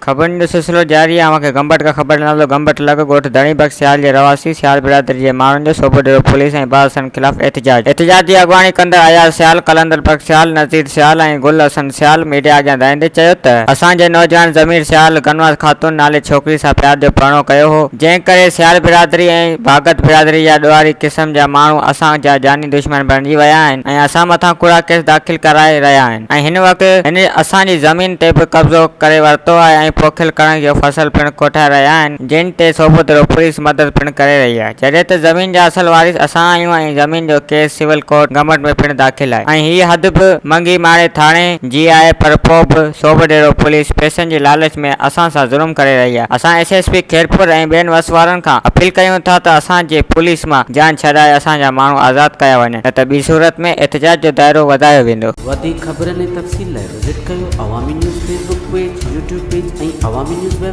خبرن جو سلسلو جاري آهي اوهان کي گمبٽ کان خبر ڏينداسين ته گمبٽ لڳ ڳوٺ ڌڻي بخش سيال جي رهواسي سيال برادري جي ماڻهن جو سوڀوديرو پوليس ۽ بااثرن خلاف احتجاج احتجاج جي اڳواڻي ڪندڙ اياز سيال، قلندر بخش سيال، نذير سيال ۽ گل حسن سيال ميڊيا اڳيان دانهيندي چيو ته اسان جي نوجوان ضمير سيال گنواز خاتون نالي ڇوڪري سان پيار جو پرڻو ڪيو هو جنهن ڪري سيال برادري ۽ ڀاڳت برادري جا ڏوهاري قسم جا ماڻهو اسان جا جاني دشمن بڻجي ويا آهن ۽ اسان مٿان ڪوڙا ڪيس داخل ڪرائي رهيا آهن. ۽ هن وقت هن اسان جي زمين تي به قبضو ڪري ورتو آهي ۽ پوکيل ڪڻڪ جو فصل پڻ کوٽائي رهيا آهن جن تي سوڀوديرو پوليس مدد پڻ ڪري رهي آهي جڏهن ته زمين جا اصل وارث اسان آهيون ۽ زمين جو ڪيس سول ڪورٽ گمبٽ ۾ پڻ داخل آهي ۽ هي حد به منگهي ماڙي ٿاڻي جي آهي پر پوء به سوڀوديرو پوليس پئسن جي لالچ ۾ اسان سان ظلم ڪري رهي آهي اسان ايس ايس پي خيرپور ۽ ٻين وس وارن کان اپيل ڪيون ٿا ته اسان جي پوليس مان جان ڇڏائي اسان جا ماڻهو آزاد ڪيا وڃن نه ته ٻي صورت ۾ احتجاج جو دائرو وڌايو ويندو. وڌيڪ خبرن ۽ تفصيل لاء وزٽ ڪيو Awami news Facebook page, YouTube page ۽ Awami news web.